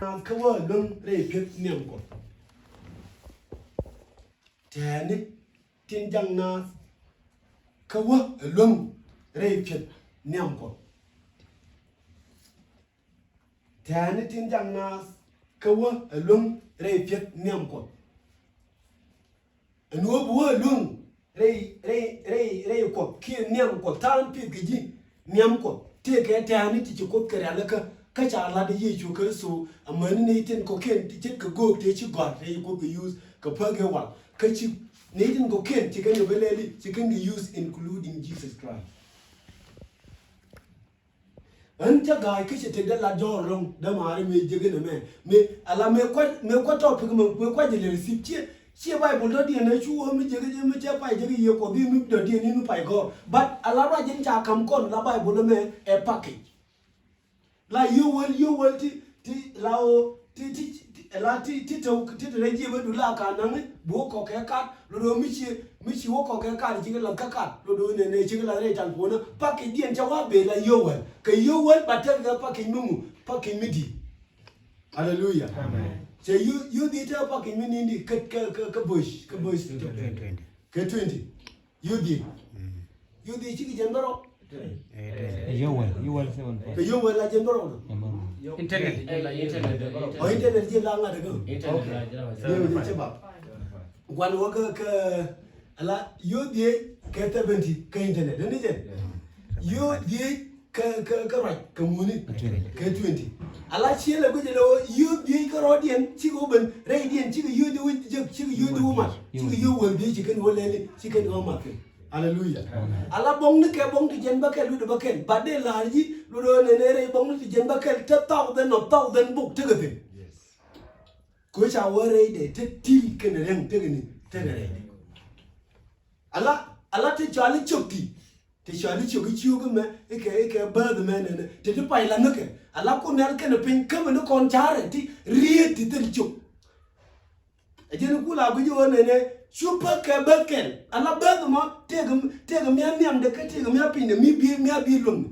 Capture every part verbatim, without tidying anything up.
naath kä wä luäŋ rɛy piɛth nhiam Kuɔth. Tɛɛni tin jaŋ naath kä wä luäŋ rɛy piɛth nhiam Kuɔth. Tɛɛni tin jaŋ naath kä wä luäŋ rɛy piɛth nhiam Kuɔth. Ɛn ɣöö bi wä luäŋ rɛy, rɛy, rɛy, rɛy Kuɔth kiɛ nhiam Kuɔth, ta̱a̱n piɛth kɛ ji̱ nhiam Kuɔth. Tëëkɛ tɛ̈ni ti ci Kuoth kɛ rialikä kä ca lat Yecu Kritho. Amäni nɛy tin kɔ̱kiɛn ti ce̱tkɛ göök tëë ci gɔ̱a̱r tëë ci Kuoth kɛ use kɛ päk ëë wal. Kä ci nɛy tin kɔ̱kiɛn ci kɛn kɛ bä lɛli ci kɛn kɛ use, including Jesus Christ. Ɣän cä ga̱a̱c kä cɛ tëkdä lat jɔ̱ɔ̱r ɛlɔ̱ŋ dämaari mëë jek inɛ mɛ. Mëë ala mëë kuac, mëë kuac topic mɛ, mëë kuac jɛ lɛ receive. Ciɛ, ciɛ Bible dɔ̱diɛn ɛ cu ɣöö mi jek, mi cɛ pay jek i̱ yiëë Kuɔth i̱ mi dɔ̱diɛn i̱ mi pay gɔ̱r. But ala ruac in ca ka̱m kɔn la Bible mɛ ɛ package. La yio̱w wäl, yio̱w wäl ti, ti la ɣöö ti, ti, ti, la ti, ti te, ti te rɛy jiɛp ɛ du la ka naŋi bi wä kɔk kɛ kat. Lot ɣöö mi ci, mi ci wä kɔk kɛ kat, cikɛ lath kä kat. Lot ɣöö nɛnɛ cikɛ lath rɛy tal puɔ̱nä. Package diɛn cɛ wa ben la yio̱w wäl. Kɛ yio̱w wäl ba tekɛ kɛ package mi ŋu, package mi di̱i̱t. Hallelujah. Amen. Cɛ yio̱w, yio̱w dhiec tekɛ package mi ni̱n di kä, kä, kä, kä bush, kä bush. Twenty. Kɛ twenty. Yio̱w dhiec. Yio̱w dhiec cikɛ jɛn bärɔw. Yio̱w wäl, yio̱w wäl seven. Kɛ yio̱w wäl la jɛn bärɔw. Internet. Ɔ, internet ji̱ la ŋa̱t ɛ gäŋ. Internet. Okay. Yio̱w dhiec cɛ bak. Gua̱n wä kä, kä ala yio̱w dhiec kɛ seventy kä internet. Ni jɛn. Yio̱w dhiec kä, kä, kä ruac kɛ ŋuni. Kɛ twenty. Kɛ twenty. Ala ciël ɛ guic ɛ lɛ ɣöö yio̱w dhiec kä rɔɔdiɛn cikɛ wä ben rɛydiɛn cikɛ yio̱w di wä jek, cikɛ yio̱w di wä mat, cikɛ yio̱w wäl dhiec ci kɛn wä lɛli, ci kɛn wä mat kɛn. Hallelujah. Amen. Ala buɔ̱ŋni kɛ buɔ̱ŋ ti jɛn bä kɛl, luɔt bä kɛl. But dee la̱r ji̱, luɔt ɣöö nɛnɛ rɛy buɔ̱ŋni ti jɛn bä kɛl, te thousand of thousand bok tekɛ thi̱n. Yes. Kɛ ɣöö ca wä rɛydɛ, te ti̱l kɛnɛ rɛŋ tekɛ ni, tekɛ rɛydɛ. Ala, ala te cɔali cök ti. Te cɔali ciök i̱ ciök imɛ, ikɛ, ikɛ bääth imɛ nɛnɛ. Te ti pay la nikɛ. Ala kun nhial kɛnɛ piny, kämɛ ni kɔn ca̱rɛ ti riet ti thil ciök. Ɛ jɛn ku la guic i̱ ɣöö nɛnɛ, cu päk kɛ bääth kɛl. Ala bääth imɔ, tëëkɛ, tëëkɛ mi a nhiamdɛ kä tëëkɛ mi a pinydɛ, mi bi, mi a bi luäŋni.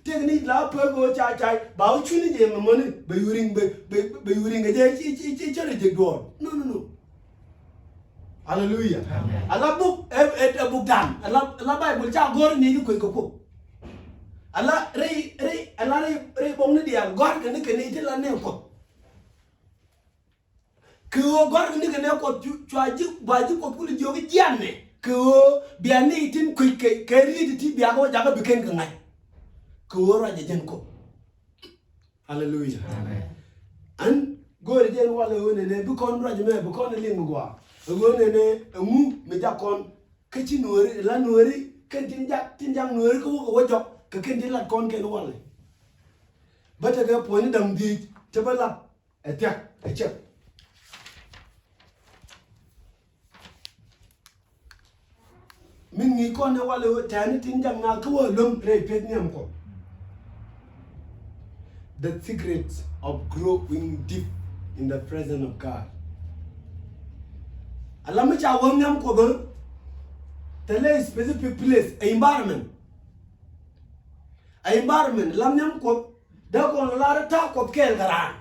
Tëëkɛ ni la päk ɣöö ca, ca, ba wä cuni jɛ mɛ mɔni, bɛ yu riŋ, bɛ, bɛ, bɛ yu riŋ kɛ jɛ, ci, ci, ci, ci, cɛ rɛ jɛ duɔɔr. No, no, no. Hallelujah. Amen. Ala buk, ɛ, ɛ, ɛ buk dan. Ala, ala Bible ca gɔr ni di kuec kɛ Kuoth. Ala rɛy, rɛy, ala rɛy, rɛy buɔ̱ŋni diaal gɔ̱a̱r kɛ ni kɛ ni ti la nɛ Kuoth. Kɛ ɣöö gɔ̱a̱r kɛ ni kɛ nɛ Kuoth cu, cua ji̱, ba ji̱ Kuoth kul jiök jianɛ. Kɛ ɣöö bia ni tin kuec kɛ, kɛ riet ti bia kɛ wä jakä bi kɛn kɛ ŋa̱c. Kɛ ɣöö ruac ɛ jɛn Kuoth. Hallelujah. Amen. An go̱o̱ri jɛ ɛn walɛ ɣöö nɛnɛ bi kɔn ruac ɛmɛ bi kɔn ɛ liŋ mi gɔaa. Ɛ ɣöö nɛnɛ ɛŋu mi jak kɔn kä ci nuɔ̱ɔ̱ri la nuɔ̱ɔ̱ri kɛn tin jak tin jak nuɔ̱ɔ̱ri kä wä kɛ wä jɔk kɛ kɛn tin lat kɔn kɛn walɛ. Bä tekɛ puɔ̱nyni da̱ŋ dhiec te bä lat ɛ thiak ɛ cɛk. Min ŋi̱i̱c kɔn ɛ walɛ ɣöö tɛ̈ni tin jak naath kä wä luäŋ rɛy pieth nhiam Kuɔth. The secrets of growing deep in the presence of God. Ala mi ca wä nhiam Kuɔth ɣä thilɛ specific place, a environment. A environment la nhiam Kuɔth dee kɔn lar ta̱a̱ Kuɔth kɛɛl kɛ raan.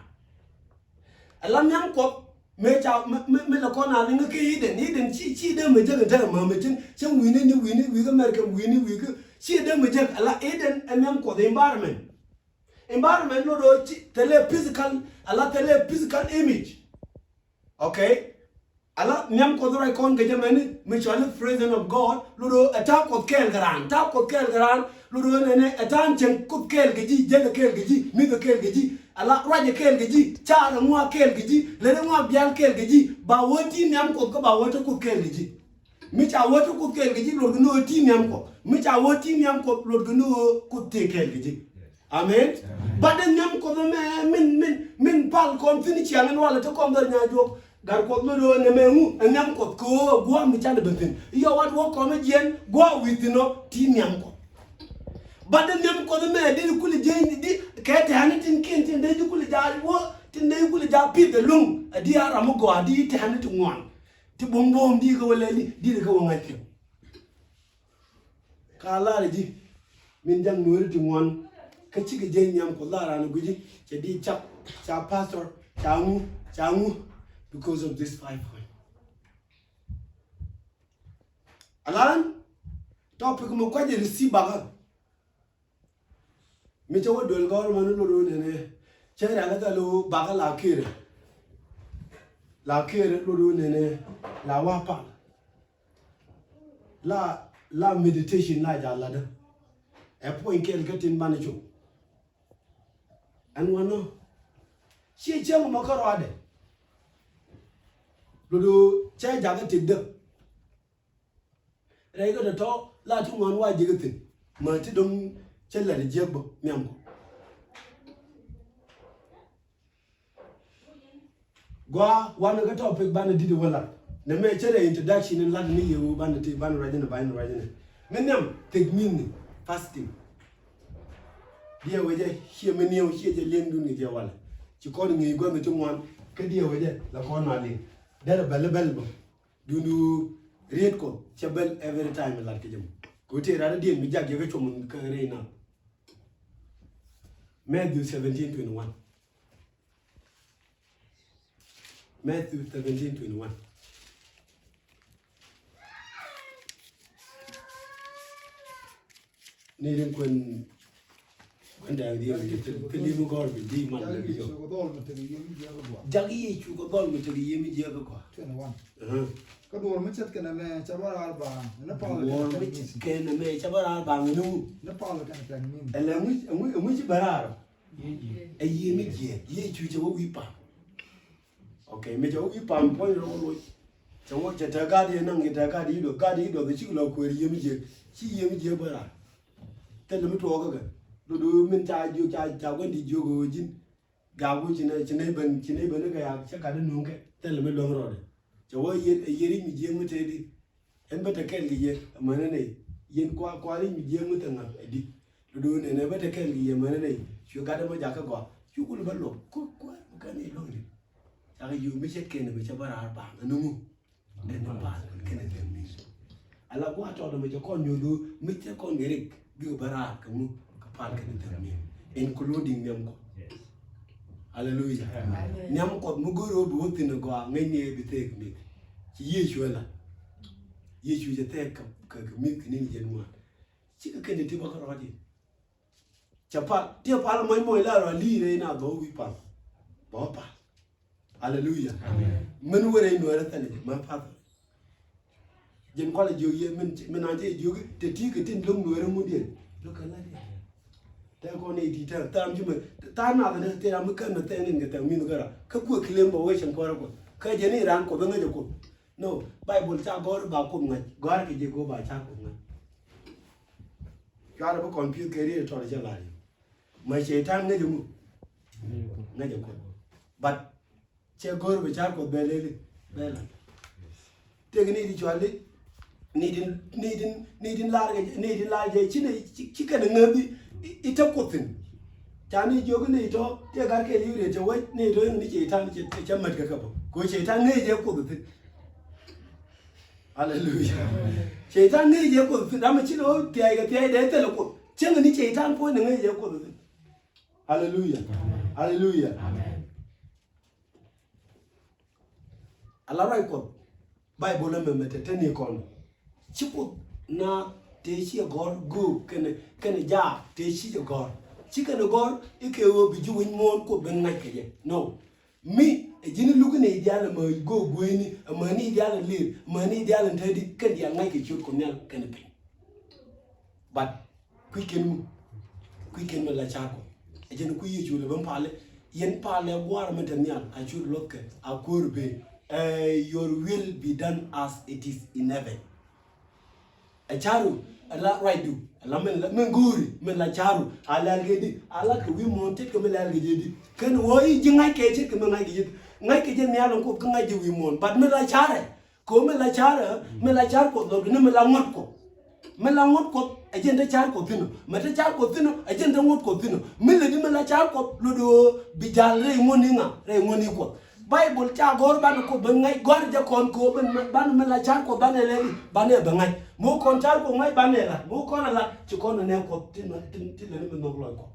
Ala nhiam Kuɔth mëë ca, mëë, mëë, mëë la kɔn a liŋ kä Eden. Eden ci, ci dee mɛ jek in te mɛ mɛ cin, cin wi̱ni ni wi̱ni, wi̱i̱ kä America wi̱ni, wi̱i̱ kä, ci dee mɛ jek. Ala Eden ɛ nhiam Kuɔth environment. Environment lot ɣöö ci, thilɛ physical, ala thilɛ physical image. Okay? Ala nhiam Kuɔth ruac kɔn kɛ jɛ mɛni, mi cɔali presence of God, lot ɣöö ɛ ta̱a̱ Kuɔth kɛɛl kɛ raan, ta̱a̱ Kuɔth kɛɛl kɛ raan, lot ɣöö nɛnɛ ɛ ta̱a̱ cieŋ Kuoth kɛɛl kɛ ji̱, jiäkɛ kɛɛl kɛ ji̱, mi̱thɛ kɛɛl kɛ ji̱, ala ruacɛ kɛɛl kɛ ji̱, caarɛ ŋɔak kɛɛl kɛ ji̱, lɛrɛ ŋɔak bial kɛɛl kɛ ji̱, ba wä ti nhiam Kuɔth kä ba wä te Kuoth kɛɛl kɛ ji̱. Mi ca wä te Kuoth kɛɛl kɛ ji̱, lot kɛ ni ɣöö ti nhiam Kuɔth. Mi ca wä ti nhiam Kuɔth, lot kɛ ni ɣöö Kuoth tëë kɛɛl kɛ ji̱. Amen. Amen. Bat dee nhiam Kuɔth ɛmɛ min, min, min pal kɔn thi̱n ciaŋ in walɛ te kɔn dhɔr nyajuɔk. Gat Kuɔth mi do̱o̱n ɛmɛ ŋu ɛ nhiam Kuɔth kɛ ɣöö ɛ gua̱a̱th mi canɛ ben thi̱n. Yɔ wat wä kɔn ɛ jiɛn gua̱a̱th wi̱i̱ thi̱n ɔ ti nhiam Kuɔth. Bat dee nhiam Kuɔth ɛmɛ di di kuli jiɛn di kɛ tɛ̈ni tin kiɛn tin dee di kuli ja̱a̱l wä tin dee di kuli ja̱a̱l pi̱th ɛlɔ̱ŋ. Ɛ di a ram mi gɔaa di tɛ̈ni ti ŋuan. Ti buɔ̱m buɔ̱m di kɛ wä lɛli di di kɛ wä ŋa̱c kɛ. Ka lar ji̱ min ja̱ŋ nuɔ̱ɔ̱ri ti ŋuan kä cikɛ jiɛc nhiam Kuɔth lar an gui̱ci cɛ di cak ca pastor, ca ŋu, ca ŋu, because of this five point. Alan, topic mi kuac receive bakä. Mi cä wä duel gɔr mani lotdɛ wä nɛnɛ. Cä ran lɛ thal wä bakä la kërɛ. La kërɛ lotdɛ wä nɛnɛ. La wa pal. La, la meditation la ja latdä. Ɛ puɔ̱ny kɛl kä tin banɛ cop. Ɛn wanɔ. Ciɛ cäŋ mɔ kä rɔadɛ. Lotdɛ wä cä jakä tëkdä. Rɛy kä tɔ̱tɔ̱ la ti ŋuan wa ji̱ kä thi̱n. Mä ti dɔ̱ŋ cä lät jiäk bä nhiam kɔ. Gɔaa wanɛ kä topic banɛ di̱t wä lat. Nɛ mɛ cä rɛy introduction in lat ni yɛ wä banɛ ti banɛ ruacä ni banɛ ruacä ni. Mi nhiam thik mi̱th ni fasting. Diɛ wecɛ ciɛ mi niɛw ciɛ jɛ li̱eŋdun kɛ jɛ walɛ. Ci kɔn ŋi̱i̱c gua̱th mi ti ŋuan kä diɛ wecɛ la kɔn a li̱eŋ. Derɛ bɛl bɛl bä. Duundu riet Kuɔth cɛ bɛl every time lat kɛ jɛ mɔ. Kɛ wä tëë rat diɛn mi jak yɛ kä cuɔm kä rɛy na. Matthew seventeen twenty-one. Matthew seventeen twenty-one. Ni rin kuɛn Wanda diɛ mi te pili mi gɔr bi di man lɛ bi yɔ. Jak Yecu kɛ dhɔl mi tek yiem jiɛk kɔ. Twenty-one. Kä duɔr mi ce̱tkɛ nɛmɛ cɛ bä raar baaŋ ni pal. Duɔr mi ce̱tkɛ nɛmɛ cɛ bä raar baaŋ ni wu. Ni pal kɛn tɛŋ min. Ɛlɛ ŋuc, ŋuc, ŋuc bä raar. Ɛ yiem jiɛk. Yecu cɛ wä wi̱i̱ pal. Ok, mi cɛ wä wi̱i̱ pal puɔ̱ny rɔ loc. Cɛ wä cɛ te gat yɛ naŋ yɛ te gat yɛ dɔ gat yɛ dɔ cik lɔ kueer yiem jiɛk. Ci yiem jiɛk bä raar. Thilɛ mi tuɔɔk kä kɛ. Do̱do̱ min ca jiök ca, ca gua̱n di jiök ɣöö ji̱n. Gak wä ci nɛ, ci nɛ ben, ci nɛ ben ni kɛ yak cä kat ni nuŋ kɛ. Thilɛ mi luäŋ rɔɔdɛ. Cɛ wä yier, yier i̱ mi jiäŋ mi tëëdi. Ɛn bä te kɛl kɛ yɛ, amäni nɛy. Yɛn kua, kua i̱ mi jiäŋ mi te ŋa̱k ɛ di. Do̱do̱ nɛn ɛ bä te kɛl kɛ yɛ, amäni nɛy. Cu gat ɛmɔ jakä gɔaa. Cu kul bä luɔk. Ku, kua, ku kɛn i̱ luäŋ di. Cakɛ yuu mi ce̱tkɛn bi cä bä raar baaŋ. Ɛn nuŋu. Ɛn pal kɛnɛ thɛm ni. Ala gua̱a̱th tɔɔt ɛmɛ cɛ kɔn nyuɔ̱th ɣöö mi cɛ kɔn kɛ rik bikɛ bä raar kɛ ŋu kɛ pal kɛnɛ thɛm ni, including nhiam Kuɔth. Hallelujah. Amen. Nhiam Kuɔth mi go̱o̱r ɣöö bi wä thi̱n ɛ gɔaa ŋäcni ɛ bi thɛɛk mi̱th. Ci Yecu ɛ la. Yecu cɛ thɛɛk kɛ, kɛ, kɛ mi̱th kɛ ni̱n jɛn ŋuan. Cikɛ kɛn ti ti bä kä rɔɔdiɛn. Cɛ pal, ti pal mɔc mɔc la rɔ li̱i̱ rɛy na dhɔw wi̱i̱ pal. Bä pal. Aleluya. Amen. Min wä rɛy nuɛɛrä thɛlɛ jɛ, mɛ path. Jɛn kualɛ jiök yɛ, min, min an cɛ jiök, te ti kɛ tin lo̱k nuɛɛrä ŋudiɛn. Lo̱k kɛ la diɛ. Tɛ kɔn nɛy ti tɛ, thaam ci mɛ, thaam nath ni, tɛ ram mi kän ni thɛn in kɛ thɛn min kɛ ra. Kä kuɛ claim bä wee cɛn kuäärä Kuɔth. Kä jɛn i̱ raan Kuɔth ŋäcɛ Kuɔth. No, Bible ca gɔ̱r ba Kuoth ŋa̱c, gɔ̱a̱r kɛ jɛ go̱o̱r ba ca Kuoth ŋa̱c. Cuarɛ bi confuse kɛ riet tɔt cɛ lar yɛ. Mɛ Cɛytan ŋäcɛ ŋu? Ŋäcɛ Kuoth. But cɛ go̱o̱r bi ca Kuoth bɛ leli, bɛ lar. Tëëk ni di cuali, ni din, ni din, ni din lar kɛ, ni din lar jɛ, ci ni, ci, ci kɛn ŋäth i̱, i̱, i̱ te Kuoth thi̱n. Ca ni jiök ni tɔ, tëë gat kɛɛl i̱ riet cɛ wec, ni tɔ ni Cɛytan cɛ, cɛ mät kɛ kɛ bä. Kɛ Cɛytan ŋäcɛ Kuoth thi̱n. Aleluya. Cɛytan ŋäc jɛ Kuoth ram mi ci lo̱o̱ thia̱a̱c kɛ thia̱a̱c dee thilɛ Kuoth. Cieŋ ni Cɛytan puɔ̱ny ni ŋäc jɛ Kuoth. Aleluya. Aleluya. Ala ruac Kuɔth. Baibol ɛmɛ mɛ te te ni kɔn. Ci Kuoth na tëë ci ɛ gɔ̱r göök kɛnɛ, kɛnɛ jaak tëë ci ɛ gɔ̱r. Ci kɛnɛ gɔ̱r i̱ kɛ ɣöö bi ji̱ wi̱c muɔ̱ɔ̱n Kuoth ben ŋa̱c kɛ jɛ. No. Mi ɛ ji̱n luk ni diaal ɛmɛ go̱o̱k gueyni, ɛmɛ ni diaal ɛ lir, ɛmɛ ni diaal ɛ tädi, kɛn diaal ŋa̱c kɛ ciöt Kuɔth Nhial kɛnɛ piny. But kui̱ kɛn mi, kui̱ kɛn mi la ca̱r Kuɔth. Ɛ jɛn kui̱ Yecu lɛ ben palɛ, yɛn palɛ gua̱a̱r mi te nhial, a ciöt luɔthkɛ, a kuäär ben. Eh, your will be done as it is in heaven. Ɛ ca̱ru, ɛ la ruacdu, ɛ la min la, min go̱o̱ri, min la ca̱ru, a lɛl kɛ di, a la kɛ wi̱i̱ muɔ̱ɔ̱n tet kɛ min lɛl kɛ jɛ di. Kɛn wä i̱ ji̱ ŋa̱c kɛ ce̱tkɛ min ŋa̱c kɛ jɛ, ŋa̱c kɛ jɛ nhial in Kuoth kä ŋa̱c jɛ wi̱i̱ muɔ̱ɔ̱n. But min la ca̱rɛ, kɛ ɣöö min la ca̱rɛ, min la ca̱r Kuɔth lɔk ni min la ŋuɔ̱t Kuɔth. Min la ŋuɔ̱t Kuɔth, ɛ jɛn te ca̱r Kuɔth thi̱n ɔ. Mɛ te ca̱r Kuɔth thi̱n ɔ, ɛ jɛn te ŋuɔ̱t Kuɔth thi̱n ɔ. Min lɛ di min la ca̱r Kuɔth, lot ɣöö bi ja̱l rɛy ŋuɔ̱t ni ŋa, rɛy ŋuɔ̱t ni Kuɔth. Baibol ca gɔ̱r banɛ Kuoth ben ŋa̱c, gɔ̱a̱r jɛ kɔn kɛ ɣöö ben, banɛ min la ca̱r Kuɔth banɛ lɛli, banɛ bɛ ŋa̱c. Mi wä kɔn ca̱r Kuɔth ŋa̱c banɛ lat, mi wä kɔn a lat, ci kɔn a nɛ Kuɔth tin, tin, tin lɛni mi nhɔk lɔc Kuɔth.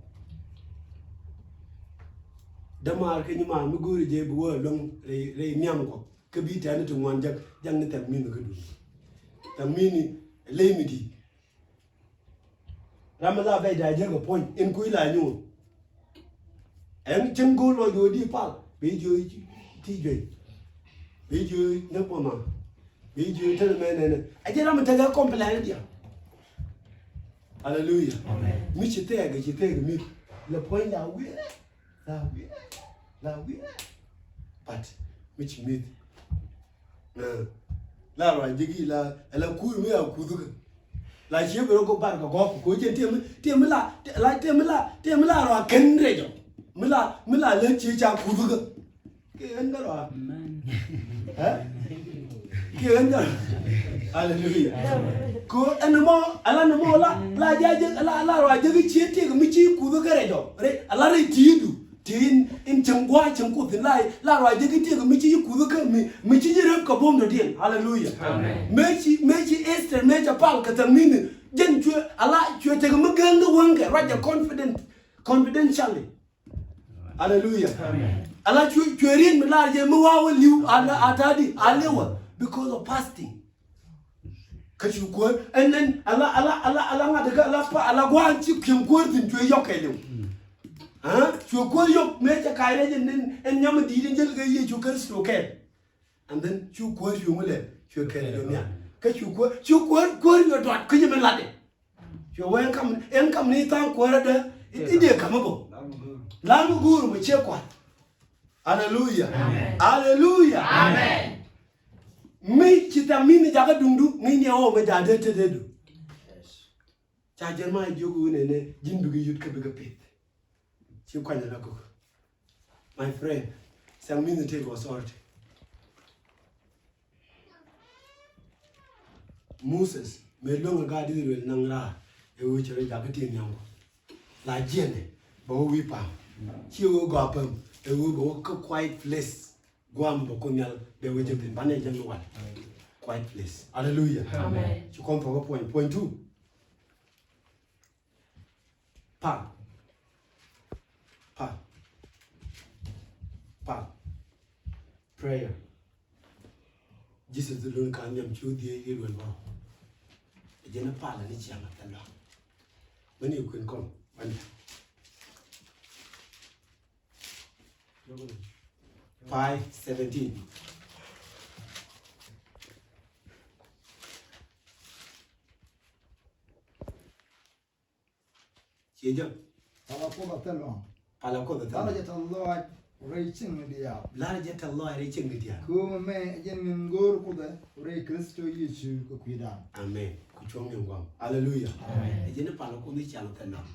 Dämaar kɛ nyimaar mi go̱o̱ri jɛ bi wä luäŋ rɛy, rɛy nhiam Kuɔth. Kä bi tɛ̈ni ti ŋuan jak, jak ni thɛk mi̱n kä duun. Thɛk mi̱n ley mi di̱i̱t. Ram mi la bɛc da̱a̱ jek kɛ puɔ̱ny in kui̱ la nyuur. Ɛn cieŋ go̱o̱r lɔcdu di pal bi jiö ti juey. Bi jiö nyɛ puɔ̱n ma. Bi jiö tɛn mɛ nɛnɛ. A jɛ ram mi tekɛ complain diaal. Hallelujah. Amen. Mi ci thɛɛk, ci thɛɛk mi. Lɛ puɔ̱ny la wi̱i̱. La wi̱i̱. La wi̱i̱. But mi ci mi̱th. Eh, la ruac jeki la, la kuur mi a kuth kä. La cie bi rɔ ko bar kɛ gɔk ko jɛ tiɛ mi, tiɛ mi la, la tiɛ mi la, tiɛ mi la ruac ken rɛ jɔ. Mi la, mi la lɛ cie ca kuth kä. Kɛ ɣän kä ruac. Amen. Eh? Kɛ ɣän kä ruac. Hallelujah. Ko ɛn mɔ, ala ni mɔ la, la ja jɛ, la, la ruac jeki cie tiɛ mi ci kuth kä rɛ jɔ. Rɛ, ala rɛ ti du. Ti in, in cieŋ gua̱a̱c cieŋ Kuoth in la, la ruac jeki tiek mi ci yi kuth kä mi, mi ci yi rep kɛ buɔ̱m dɔ̱diɛn. Hallelujah. Amen. Mëë ci, mëë ci Esther mëë cɛ pal kɛ thɛm ni̱ni. Jɛn cuɛ, ala cuɛ tek mi gäŋ ni wäŋkɛ ruac jɛ confident, confidentially. Hallelujah. Amen. Ala cuɛ, cuɛ riet mi lar jɛ mi wa̱a̱ wä li̱w, ala a ta̱a̱di, a li̱wä because of fasting. Kä cu kuäär ɛn ɛn ala, ala, ala, ala ŋa̱t kä ala pa, ala gua̱a̱n ci kiɛm kuäär thi̱n cuɛ yɔk kɛɛliw. Cuɛ kuäär yɔk mëë cɛ ka̱a̱c rɛc ɛn ɛn, ɛn nyam in di̱i̱t in jäl kɛ Yecu Kritho kɛɛl. And then cu kuäär cu ŋulɛ cuɛ kɛɛl jɔ nhial. Kä cu kuäär, cu kuäär, kuäär cuɛ duat kä jɛ mi latdɛ. Cuɛ wee ɛn kam, ɛn kam ni tha̱a̱ŋ kuäär adä. I̱ dee ka̱m ɛ bä. La̱a̱ŋ mi go̱o̱r mɛ ciɛ kua̱r. Hallelujah. Amen. Hallelujah. Amen. Mi ci thɛm mi ni jakä duŋdu ŋi̱i̱c ni a ɣɔw mɛ ja̱ dee te dee du. Ca Jeremiah jiök ɣöö nɛnɛ ji̱n bikɛ yut kä bikɛ pith. Ci kuany ala gök. My friend, thɛm mi ni take authority. Moses mëë luäŋ ɛ gaat Israel naŋ raar ɛ ɣöö cɛ rɔ jakä ti nhiam kɔ. La jiɛnɛ bɛ wä wi̱i̱ pa̱a̱m. Ci ɣöö gɔaa päm ɛ ɣöö bɛ wä kä quiet place. Guam bä kun nhial bɛ wä jek thin banɛ jek ni wal. Quiet place. Hallelujah. Amen. Ci kɔn thok puɔ̱ny, puɔ̱ny two. Pal. Pal. Pal. Prayer. Jesus di lun ka nhiam cu dhie yi luel bä. Jɛn pal ni ciaŋ a thɛl lɔ̱ŋ. Mani kuin kɔn. Mani. Five seventeen. Ciɛ jɛ. Pal a Kuoth a thil luaŋ. Pal a Kuoth a thil luaŋ. Lar jɛ tɛth lɔaac rɛy cieŋni diaal. Lar jɛ tɛth lɔaac rɛy cieŋni diaal. Kɛ ɣöö mɛmɛ ɛ jɛn min go̱o̱r Kuoth ɛ rɛy Kritho Yecu kɛ kui̱dan. Amen. Ku cuɔ̱ŋ ni guam. Hallelujah. Amen. Ɛ jɛn pal a Kuoth ni ciaŋ a thil luaŋ.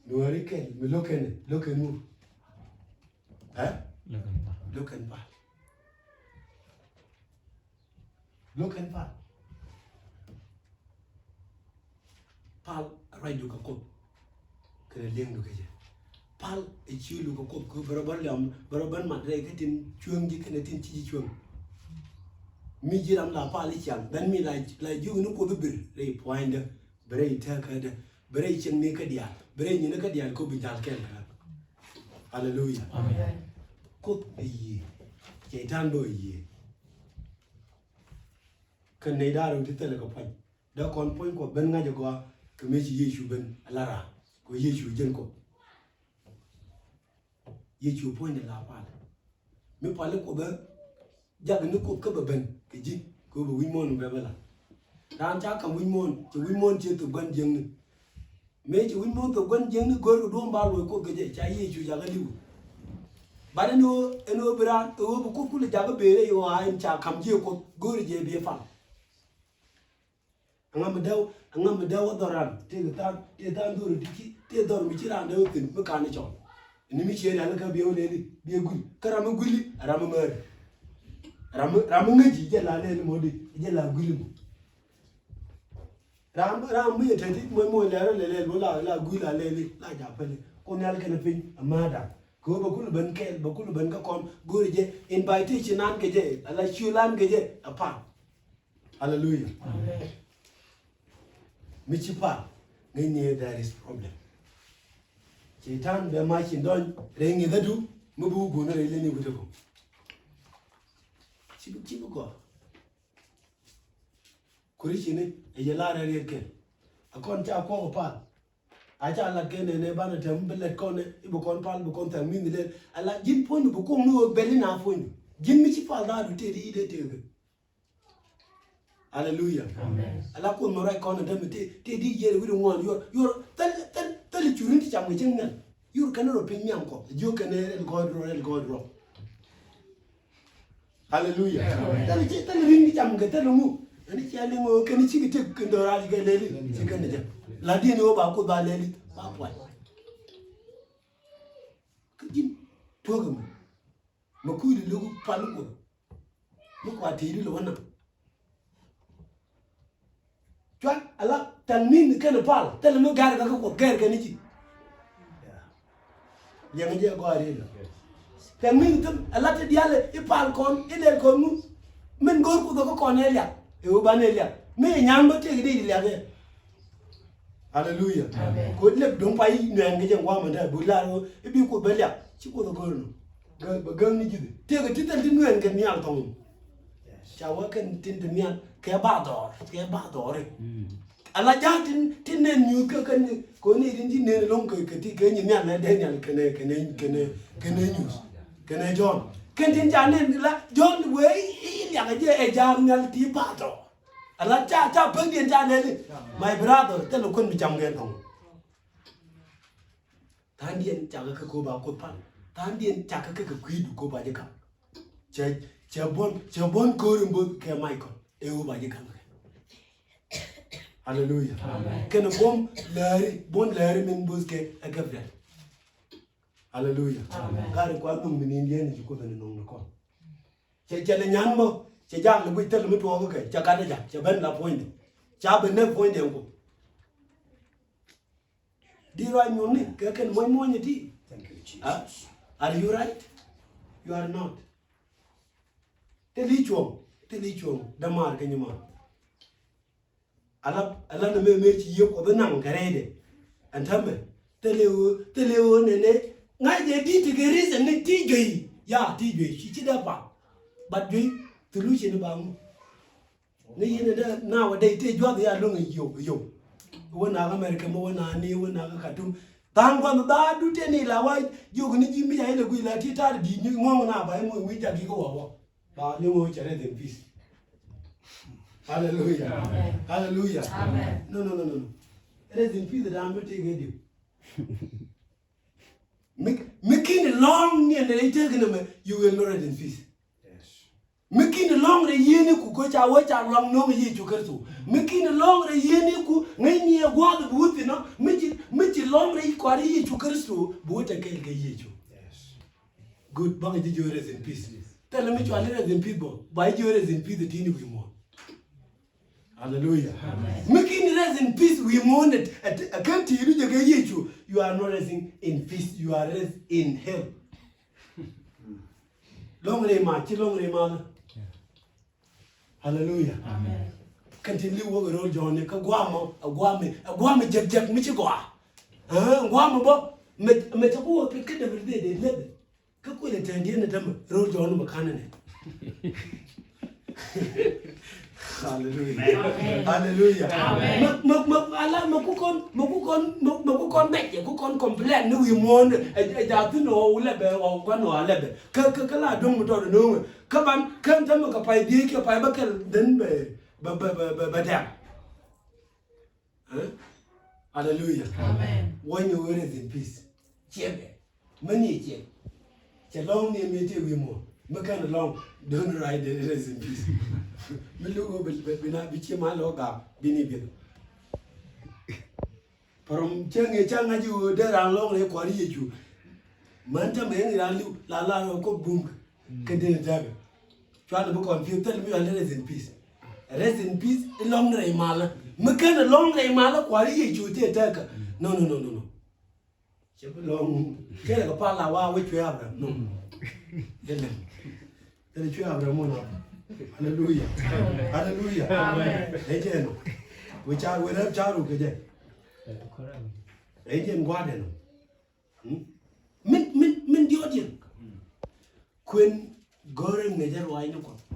Nuääri kɛl mi lo̱k kɛn, lo̱k kɛn ŋu? Ɛ? Lo̱k kɛn pal. Lo̱k kɛn pal. Lo̱k kɛn pal. Pal ruacdu kɛ Kuoth kɛnɛ li̱eŋdu kɛ jɛ. Pal ɛ ciölu kɛ Kuoth kɛ bɛ rɔ bä liam, bɛ rɔ bä mat rɛy kä tin cuäŋ ji̱ kɛnɛ tin ci ji̱ cuäŋ. Mi ji̱ ram la pal i̱ ciaŋ, bɛn mi la, la jiök ni Kuoth i̱ bir rɛy pua̱nydä. Bi rɛy tääkädä, bi rɛy cieŋni kä diaal, bi rɛy nyini kä diaal kɛ bi jal kɛl kä. Hallelujah. Amen. Kuoth ɛ yiëë. Cɛy-tan bä ɛ yiëë. Kä nɛy da̱rä ti thilɛ kɛ puɔ̱ny. Dee kɔn puɔ̱ny Kuɔth ben ŋa̱c ɛ gɔaa kɛ mëë ci Yecu ben ala raar. Kɛ Yecu jɛn Kuoth. Yecu puɔ̱nydɛ la pal. Mi pali Kuoth ɛ jak ni Kuoth kä bɛ ben kɛ ji̱ kɛ ɣöö bɛ wi̱c muɔ̱ɔ̱n bɛ bɛ la. Raan ca ka̱m wi̱c muɔ̱ɔ̱n, cɛ wi̱c muɔ̱ɔ̱n ciɛ thop gua̱n jiäkni. Mëë cɛ wi̱c muɔ̱ɔ̱n thop gua̱n jiäkni gör kɛ duɔ̱ɔ̱m ba luɔ̱c Kuoth kɛ jɛ, ca Yecu jakä li̱w. Bat ɛn ɣöö, ɛn ɣöö bi raan, ɛ ɣöö bi Kuoth kulɛ jakä bëël ɛ ɣöö a ɛn ca ka̱m jiɛ Kuoth, go̱o̱ri jɛ biɛ pal. Aŋa mi dee, aŋa mi dee wä dhɔr ran, tëë than, tëë than dhɔr ti ci, tëë dhɔr mi ci ran dee wä thi̱n mi kan i̱ cɔl. Ni mi ciɛ rial kä biɛ wä lɛli, biɛ guil. Kä ram mi guili, ram mi määri. Ram mi, ram mi ŋäci, jɛ la lɛli mɔ di, jɛ la guili mɔ. Ram, ram mi yɛ tɛti, mɔ, mɔ lɛrɛ lɛ lɛli, mɔ la, la guil a lɛli, la ja pɛli. Kun yal kɛnɛ piny, a määda. Kɛ ɣöö bɛ kul ben kɛɛl, bɛ kul ben kä kɔn, go̱o̱ri jɛ, invitation an kɛ jɛ, ala ciöl an kɛ jɛ, a pal. Hallelujah. Amen. Mi ci pal, ŋäcni there is problem. Cɛy-tan bɛ mac ci dɔny rɛy ŋi̱thädu mi bi wä guɔ̱n rɛy leni wi̱cdɛ kɔ. Ci bi, ci bi gɔaa. Kuricini ɛ yɛ lar ɛ riɛt kɛl. A kɔn ca kuɔk pal. A ca lat kɛ nɛnɛ banɛ tɛm bi lɛt kɔn ɛ i̱ bi kɔn pal bi kɔn thɛm mi̱th lɛl. A la ji̱n puɔ̱nydu bi kuɔk ni ɣöö bɛl in a puɔ̱nydu. Ji̱n mi ci pal dhaadu tëë di i̱ dee tëëkɛ. Aleluya. Amen. A la Kuoth mɛ ruac kɔn ɛ dämi tëë, tëë di yiëër wi̱cdɛ ŋuan yuɔr, yuɔr thil, thil, thil curin ti cam kɛ cieŋ nhial. Yuɔr kɛn rɔ piny nhiam kɔ jiök kɛn rɛl gɔɔd rɔ, rɛl gɔɔd rɔ. Aleluya. Amen. Thil ci, thil ri̱ŋ ti cam kɛ thil ŋu. Ɛn ci a liŋ ɣöö kɛn ci kɛ tëk kɛ dɔ̱raal kɛ lɛli ci kɛn jɛ. La diɛn ɣöö ba Kuoth ba lɛli ba puac. Kä ji̱n tuɔ̱k ɛmɛ. Mɛ kui̱dɛ lo̱k pal Kuoth. Mi kua tëëdi lɛ wä nam. Cuat ala tɛl mi̱th kɛn pal thilɛ mi gɛr kɛ kä Kuoth gɛr kɛn ji̱. Liɛŋ jɛ gɔaa riet lɔ. Tɛl mi̱th thil ala ti diaal i̱ pal kɔn i̱ lɛl kɔn ŋu. Min go̱o̱r Kuoth kä kɔn ɛ liak i̱ wä ban ɛ liak mi i̱ nyan bä tëëk i̱ dee i̱ liak ɛ. Aleluya. Amen. Kɛ ɣöö lep duŋ pay nuɛɛn kɛ jɛ ŋuamɛ dee bi lar ɣöö i̱ bi Kuoth bä liak ci Kuoth ɛ gör nɔ. Gäk bɛ gäk ni ji̱th tëëkɛ ti thil ti nuɛɛn kɛ nhial thɔŋ. Ca wä kɛn tin ti nhial kɛ ba dhɔr kɛ ba dhɔri. Ala ja̱a̱k tin, tin nɛn nyuuth kä kɛn kɛ ɣöö ni rin ji̱ nɛn lo̱ŋ kɛ, kɛ ti kɛ nyi nhial nɛ Daniel kɛnɛ, kɛnɛ, kɛnɛ, kɛnɛ nyuuth kɛnɛ Jɔ̱ɔ̱n. Kɛn tin ca nɛn la Jɔ̱ɔ̱n wee i̱ liak ɛ jɛ ɛ ja̱a̱k nhial ti ba dhɔr. Ala ca, ca pek diɛn ca lɛli. My brother, thilɛ kuän mi cam gɛn thɔŋ. Tha̱a̱ŋdiɛn cakɛ kä ko̱p a Kuoth pal. Tha̱a̱ŋdiɛn cakɛ kä kɛ kui̱du ko̱p a ji̱ ka̱m. Cɛ, cɛ buɔ̱n, cɛ buɔ̱n ko̱r in bo̱th kɛ Michael. Ɛ ko̱p a ji̱ ka̱m kɛ. Aleluya. Amen. Kɛnɛ buɔ̱n lääri, buɔ̱n lääri min bo̱th kɛ ɛ Gabriel. Aleluya. Amen. Gari kua nhom mi ni liɛn ci Kuoth ni no̱ŋ ni kɔn. Cɛ, cɛ lɛ nyan bä cɛ jak lɛ guic thil mi tuɔɔk kɛ cɛ gat ɛ jak cɛ ben la puɔ̱nydɛ. Ca ben nɛ puɔ̱nydɛ ŋu. Di ruac nyuɔ̱n ni kɛ kɛn muɔ̱ny muɔ̱ny iti. Thank you, Jesus. Huh? Are you right? You are not. Thil i̱ cuɔ̱ŋ, thil i̱ cuɔ̱ŋ dämaar kɛ nyimaar. Ala, ala nɛ mɛ mɛ ci Yiëë Kuɔth inaŋ kɛ rɛydɛ. Ɛn täämɛ thilɛ ɣöö, thilɛ ɣöö nɛnɛ ŋa̱cɛ di tekɛ reason ni ti juey. Ya ti juey ci, ci dee pal. But juey solution ba ŋu. Ni yɛn dee nowadays tëë juath ya lo̱ŋ i̱ yow, yow. Wä nak America mɔ wä nak ni wä nak Khartoum. Tha̱a̱ŋ gua̱n dhaadu tëë ni la wa jiök ni ji̱ mi ca ilɛ guic la ti ta̱a̱ di ni ŋɔ̱ŋ na ba imɔ wi̱c jak gi̱ kä wä wä. Ba ni ŋɔ̱ŋ ca rest in peace. Hallelujah. Amen. Hallelujah. Amen. No, no, no, no, no. Rest in peace dan mi tëë kɛ diw. Mi, mi kin lɔ̱ŋ ni ɛn rɛy tëëk ni mɛ, you will not rest in peace. Yes. Mi kin lɔ̱ŋ rɛy yieni ku kä ca wä ca lɔ̱ŋ no̱o̱ŋ Yecu Kritho. Mi kin lɔ̱ŋ rɛy yieni ku ŋäcni ɛ gua̱a̱th bi wä thi̱n ɔ. Mi ci, mi ci lɔ̱ŋ rɛy Kua̱r Yecu Kritho bi wä te kɛɛl kɛ Yecu. Yes. Good, bäkɛ ji̱ jiök rest in peace. Thilɛ mi cɔal i̱ rest in peace bä, ba ji̱ jiök rest in peace ɛ ti̱i̱n i̱ wi̱i̱ muɔ̱ɔ̱n. Hallelujah. Amen. Mi kin rest in peace wi̱i̱ muɔ̱ɔ̱n ɛ, ɛ, ɛ kän ti̱i̱du jɛ kɛ Yecu, you are not resting in peace, you are rest in hell. Lɔ̱ŋ rɛy ma, ci lɔ̱ŋ rɛy ma la. Hallelujah. Amen. Kɛn tin li̱w wä kɛ ro̱l Jɔ̱ɔ̱n ni kä guamɔ, ɛ guamɔ, ɛ guamɔ jɛk jɛk mi ci gɔaa. Ɛ guamɔ bä, mɛ, mɛ cɛ ku wä kɛ kɛ dee bi dee dee lebe. Kä kuël ɛ tɛ̈ndiɛn ɛ tämɛ ro̱l Jɔ̱ɔ̱n mɛ ka̱n ɛnɛ. Hallelujah. Amen. Hallelujah. Amen. Mɛ, mɛ, mɛ, ala, mɛ ku kɔn, mɛ ku kɔn, mɛ, mɛ ku kɔn bɛc, ku kɔn complain ni wi̱i̱ muɔ̱ɔ̱n, ɛ, ɛ, jaathin ɔ, wulɛ bɛ, ɔ, gua̱n ɔ, alɛ bɛ. Kä, kä, kä la do̱ŋ mi tɔt no̱o̱ŋ. Kä ban, kä tämɛ kɛ pay dhieec, kɛ pay bä kɛl, then bɛ, bɛ, bɛ, bɛ, bɛ, bɛ dɛm. Eh? Hallelujah. Amen. When you rest in peace. Ciɛ bɛ. Mɛ ni ciɛ. Cɛ lɔŋ ni mi ti wi̱i̱ muɔ̱ɔ̱n. Mi kɛn lɔŋ. Don't ride the rest in peace. Mi lo̱k bi, bi, bi na bi ciɛ ma lɔk gak. Bi ni bi. Prom cɛ ŋi̱i̱c ca ŋa̱c i̱ ɣöö dee raan lɔŋ rɛy Kua̱r Yecu. Män tämɛ ŋi̱i̱c raan li̱w la la rɔ kop bum kɛ. Kä dee ni tɛkɛ. Cuali bi kɔn pi̱i̱th thil mi yɔal rest in peace. Rest in peace ilɔŋ rɛy malä. Mi ken ilɔŋ rɛy malä Kua̱r Yecu tëë tɛkɛ. No, no, no, no, no. Cɛ bi lɔŋ kɛnɛ kɛ pal la wa wec cuɛ Abraham. No. Jɛ lɛm. Jɛ lɛ cuɛ Abraham wun Abraham. Hallelujah. Hallelujah. Amen. Ɛ jɛ nɔ. Wec ca wec rɛp ca ruk kɛ jɛ. Ɛ jɛ gua̱dɛ nɔ. Min, min, min diɔt yɛn. Kuën gɔ̱rɛ ŋäcä ruaacni Kuɔth.